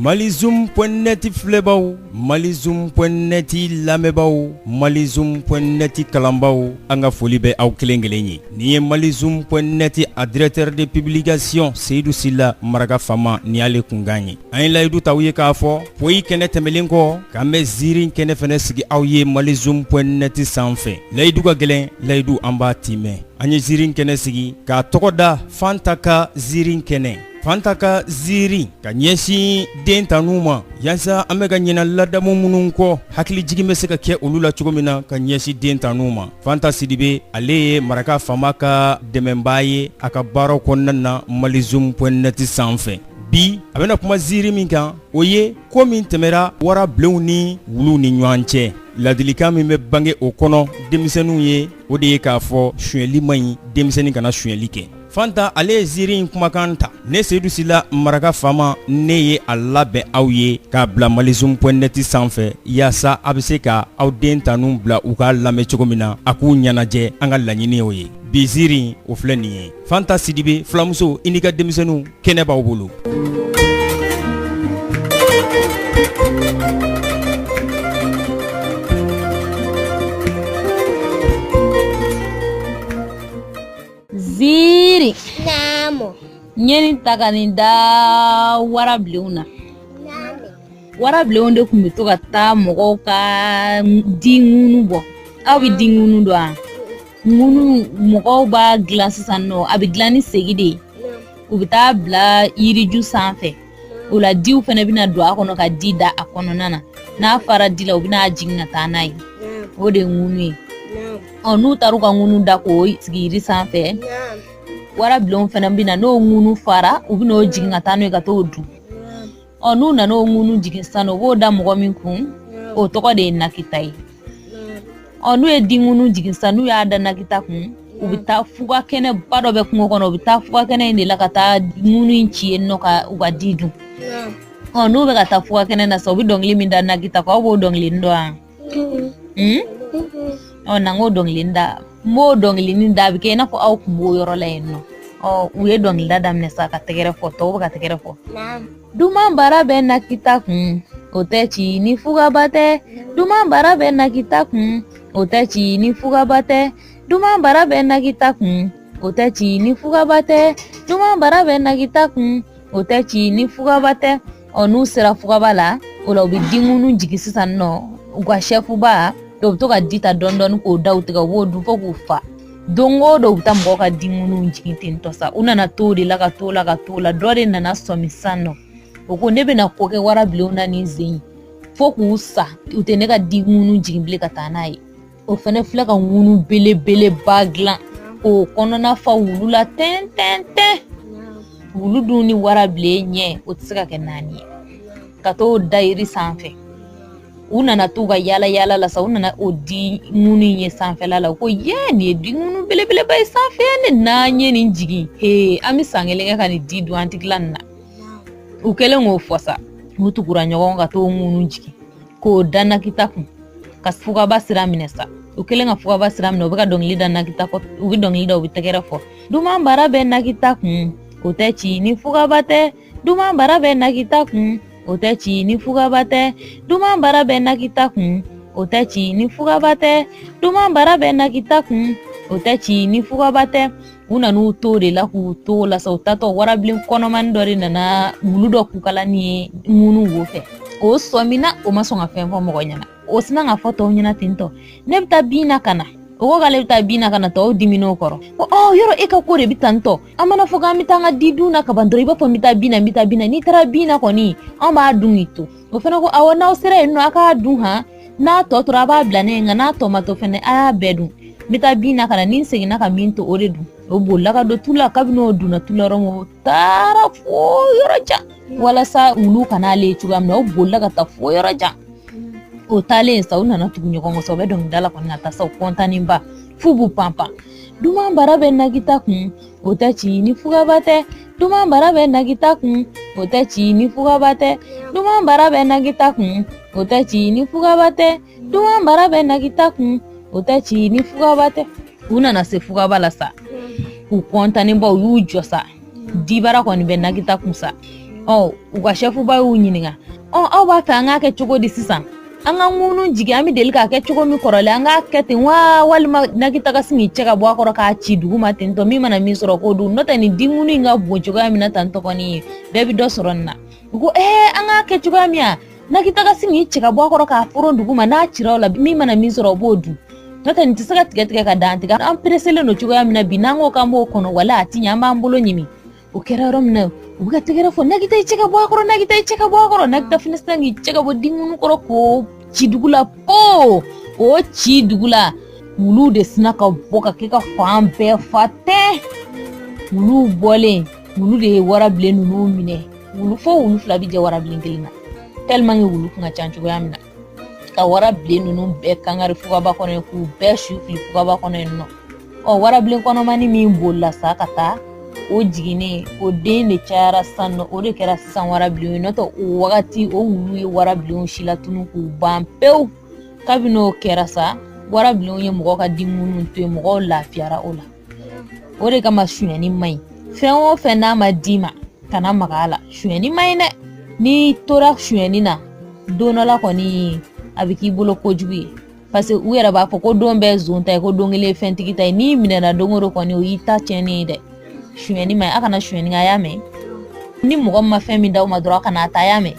Malizoom point net filɛbaw, Malizoom point net lamɛnbaaw, Malizoom point net kalanbaaw, an ka foli bɛ aw kelen kelen ye. Nin ye Malizoom point net a directeur de publication Seyidu Sila Maraka Faama ni y'ale kunkan ye. An ye layidu ta aw ye k'a fɔ poyi kɛnɛ tɛmɛnlen kɔ k'an bɛ ziiri kɛnɛ fana sigi aw ye Malizoom point net sanfɛ. Layidu ka gɛlɛn, layidu an b'a tiimɛ. An ye ziiri kɛnɛ sigi k'a tɔgɔ da Fanta ka ziiri kɛnɛ. Fanta ka ziiri ka ɲɛsin den tanu ma yaasa an bɛ ka ɲinɛ ladamu minnu kɔ hakili jigin bɛ se ka kɛ olu la cogo min na ka ɲɛsin den tanu ma. Fanta Sidibe ale ye Maraka Faama ka dɛmɛbaa ye a ka baaraw kɔnɔna na Malizoom point net sanfɛ. Bi a bɛna kuma ziiri min kan, o ye ko min tɛmɛra warabilenw ni wuluw ni ɲɔgɔn cɛ. Ladilikan min bɛ bange o kɔnɔ denmisɛnninw ye, o de ye k'a fɔ sonyɛli man ɲi, denmisɛnnin kana sonyɛli kɛ. Fanta ale ye ziiri in kumakan ta. Ne Seyidu Sila Maraka Faama, ne ye a labɛn aw ye k'a bila Malizoom point net sanfɛ yaasa a bɛ se ka aw den tanu bila u k'a lamɛn cogo min na, a k'u ɲɛnajɛ. An ka laɲini o ye. Bi ziiri o filɛ nin ye. Fanta Sidibe fulamuso, i n'i ka denmisɛnninw, kɛnɛ b'aw bolo. Ziiri n ye nin ta ka nin da warabilenw na. Warabilenw de tun bɛ to ka taa mɔgɔw ka di ŋunu bɔ. Aw bɛ di ŋunu dɔn wa? Ŋunu mɔgɔw b'a dilan sisan nɔ, a bɛ dilan ni segi de ye. U bɛ taa bila yiriju sanfɛ, o la diw fana bɛna don a kɔnɔ ka di da a kɔnɔna na. N'a fara di la, u bɛna jigin ka taa n'a ye. O de ye ŋunu ye. Ɔ, n'u taara u ka ŋunu da k'o sigi yiri sanfɛ, warabilenw fana bɛna, n'o ŋunu fara, u bɛna o jigin ka taa n'o ye ka t'o dun. Ɔ, n'u nana o ŋunu jigin sisan, u b'o da mɔgɔ min kun, o tɔgɔ de ye Nakita ye. Ɔ, n'u ye di ŋunu jigin sisan, n'u y'a da Nakita kun, u bɛ taa fuga kɛnɛba dɔ bɛ kungo kɔnɔ, u bɛ taa fuga kɛnɛ in de la ka taa ŋunu in ci yen nɔ ka u ka di dun. Ɔ, n'u bɛ ka taa fuga kɛnɛ na sisan, u bɛ dɔnkili min da Nakita kɔ, aw b'o dɔnkili dɔn wa? Ɔ, na n k'o dɔnkili da. N b'o dɔnkilinin da, a bɛ kɛ i n'a fɔ aw kun b'o yɔrɔ la yen nɔ. Ɔ, u ye dɔnkilida daminɛ sa ka tɛgɛrɛ fɔ, tɔw bɛ ka tɛgɛrɛ fɔ. Duman bara bɛ Nakita kun, o tɛ ci ni fugaba tɛ. Duman bara bɛ Nakita kun, o tɛ ci ni fugaba tɛ. Duman bara bɛ Nakita kun, o tɛ ci ni fugaba tɛ. Duman bara bɛ Nakita kun, o tɛ ci ni fugaba tɛ. Ɔ, n'u sera fugaba la, o la u bɛ diŋunu jigin sisan nɔ. U ka sɛfuba o bɛ to ka di ta dɔɔni dɔɔni k'o da u tigɛ, u b'o dun fo k'u fa. Don o don u bɛ taa mɔgɔw ka diŋunu jigin ten tɔ sa. U nana t'o de la ka t'o la ka t'o la. Dɔ de nana sɔmi sisan nɔ, o ko ne bɛna ko kɛ warabilenw na nin sen in fo k'u sa, u tɛ ne ka diŋunu jigin bilen ka taa n'a ye. O fɛnɛ filɛ ka ŋunu belebeleba dilan k'o kɔnɔna fa wulu la tɛntɛntɛn. Wulu dun ni warabilen ɲɛ, o tɛ se ka kɛ naani ye. Ka t'o da yiri sanfɛ. U nana t'u ka yaala yaala la sa, u nana o di ŋunu in ye sanfɛla la. U ko ye, nin ye di ŋunu belebeleba ye sanfɛ ne, n'an ye nin jigin he, an bɛ san kelen kɛ ka nin di dun, an tɛ tila nin na. U kɛlen k'o fɔ sa, u tugura ɲɔgɔn ka t'o ŋunu jigin k'o da Nakita kun ka fugaba sira minɛ sa. U kɛlen ka fugaba sira minɛ, u bɛ ka dɔnkili da Nakita kɔ, u bɛ dɔnkili da, u bɛ tɛgɛrɛ fɔ. Duman bara bɛ Nakita kun, o tɛ ci ni fugaba tɛ. Duman bara bɛ Nakita kun, o tɛ ci ni fugaba tɛ. Duman bara bɛ Nakita kun, o tɛ ci ni fugaba tɛ. Duman bara bɛ Nakita kun, o tɛ ci ni fugaba tɛ. U nan'u to de la k'u to la sa. U taatɔ, warabilen kɔnɔmani dɔ de nana wulu dɔ kukalani ye ŋunu wo fɛ. O sɔmina, o ma sɔn ka fɛn fɔ mɔgɔ ɲɛna. O sina ka fɔ tɔw ɲɛna ten tɔ, ne bɛ taa bin na ka na. O ko k'ale bɛ taa bin na ka na, tɔw dimin'o kɔrɔ ko ɔ, yɔrɔ e ka ko de bɛ tan tɔ, an mana fɔ k'an bɛ taa an ka di dun na kaban dɔrɔn, i b'a fɔ n bɛ taa bin na, n bɛ taa bin na. N'i taara bin na kɔni, anw b'a dun k'i to. O fana ko awɔ, n'aw sera yen nɔ, a k'a dun han, n'a tɔ tora a b'a bila ne ye, nka n'a tɔ ma to fɛnɛ, a y'a bɛɛ dun. N bɛ taa bin na ka na, ni n seginna ka min to, o de dun. O bolila ka don tu la. Kabini o donna tu la yɔrɔ min, o taara fo yɔrɔ jan walasa wulu kana ale ye cogoya min na. O bolila ka taa fo yɔrɔ jan. O taalen sa, u nana tugu ɲɔgɔn kɔ sa, u bɛ dɔnkilida la kɔni ka taa sa, u kɔntanenba f'u b'u panpan. Duman bara bɛ Nakita kun, o tɛ ci ni fugaba tɛ. Duman bara bɛ Nakita kun, o tɛ ci ni fugaba tɛ. Duman bara bɛ Nakita kun, o tɛ ci ni fugaba tɛ. Duman bara bɛ Nakita kun, o tɛ ci ni fugaba tɛ. U nana se fugaba la sa, u kɔntanenba, u y'u jɔ sa. Dibara kɔni bɛ Nakita kun sa. Ɔ u ka sɛfuba y'u ɲininka, ɔ aw b'a fɛ an k'a kɛ cogo di sisan? An ka ŋunu jigin, an bɛ deli k'a kɛ cogo min kɔrɔlen, an k'a kɛ ten wa, walima nakita ka sin k'i cɛ ka bɔ a kɔrɔ k'a ci dugu ma ten tɔ, min mana min sɔrɔ k'o dun? N'o tɛ, nin diŋunu in ka bon cogoya min na tan tɔ kɔni ye, bɛɛ bɛ dɔ sɔrɔ nin na. U ko, ɛɛ, an k'a kɛ cogoya min ya, nakita ka sin k'i cɛ ka bɔ a kɔrɔ k'a foron dugu ma, n'a cira o la, min mana min sɔrɔ o b'o dun. N'o tɛ, nin tɛ se ka tigɛ tigɛ ka dan tigɛ. An pereselen don cogoya min na bi, n'an ko k'an b'o kɔnɔ, wala a ti ɲɛ, an b'an bolo ɲimi. O kɛra yɔrɔ min na, u bɛ ka tɛgɛrɛ fɔ, nakita i cɛ ka bɔ a kɔrɔ, nakita i cɛ ka bɔ a kɔrɔ. Nakita fana sinna k'i cɛ ka bɔ diŋunu kɔrɔ k'o ci dugu la. Po, o ci dugu la, wuluw de sinna ka bɔ ka kɛ ka fan bɛɛ fa tɛ. Wuluw bɔlen, wulu de ye warabilen ninnu minɛ. Wulu fo wulu fila bɛ jɛ warabilen kelen na, tellement que wulu kun ka ca cogoya min na, ka warabilen ninnu bɛɛ kangari fugaba kɔnɔ yen, k'u bɛɛ su fili fugaba kɔnɔ yen nɔ. Ɔ warabilen kɔnɔmani min bolila sa ka taa, o jiginnen, o den de cayara sisan nɔ, o de kɛra sisan warabilenw ye. N'o tɛ, o wagati o wulu ye warabilenw silatunu k'u ban pewu. Kabini o kɛra sa, warabilenw ye mɔgɔ ka diŋunu to yen, mɔgɔw lafiyara o la. O de kama sonyɛni man ɲi. Fɛn o fɛn n'a ma d'i ma, kana maga a la. Sonyɛni man ɲi dɛ. N'i tora sonyɛni na, don dɔ la kɔni a bɛ k'i bolo kojugu ye, parce que u yɛrɛ b'a fɔ ko don bɛɛ zon ta ye, ko don kelen ye fɛntigi ta ye. N'i minɛna don o don kɔni, o y'i ta tiɲɛnen ye dɛ. Sonyɛni man ɲi, a kana sonyɛni kɛ, a y'a mɛn? Ni mɔgɔ min ma fɛn min d'aw ma dɔrɔn, a kana ta, a y'a mɛn?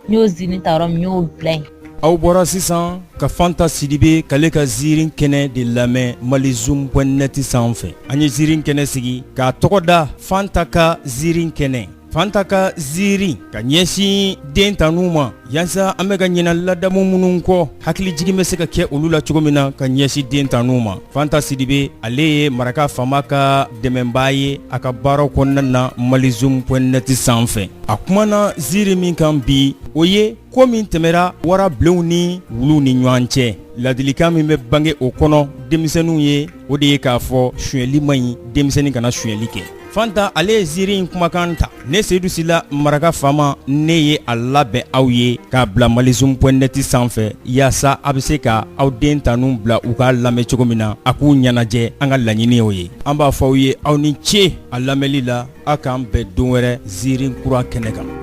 N y'o ziiri ta yɔrɔ min, n y'o bila yen. Aw bɔra sisan ka Fanta Sidibe k'ale ka ziiri kɛnɛ de lamɛn malizoom point net sanfɛ. An ye ziiri kɛnɛ sigi k'a tɔgɔ da Fanta ka ziiri kɛnɛ. Fanta ka ziiri ka ɲɛsin den tanu ma, yaasa an bɛ ka ɲina ladamu minnu kɔ, hakilijigin bɛ se ka kɛ olu la cogo min na ka ɲɛsin den tanu ma. Fanta Sidibe, ale ye maraka faama ka dɛmɛbaa ye a ka baaraw kɔnɔna na malizoom point net sanfɛ. A kumana ziiri min kan bi, o ye ko min tɛmɛra warabilenw ni wuluw ni ɲɔgɔn cɛ. Ladilikan min bɛ bange o kɔnɔ denmisɛnninw ye, o de ye k'a fɔ sonyɛli man ɲi, denmisɛnnin kana sonyɛli kɛ. Fanta, ale ye ziiri in kumakan ta. Ne Seyidu Sila, maraka faama, ne ye a labɛn aw ye k'a bila malizoom point net sanfɛ, yaasa a bɛ se ka aw den tanu bila u k'a lamɛn cogo min na, a k'u ɲɛnajɛ. An ka laɲini o ye. An b'a fɔ aw ye, aw ni ce a lamɛnli la. Aw k'an bɛn don wɛrɛ ziiri kura kɛnɛ kan.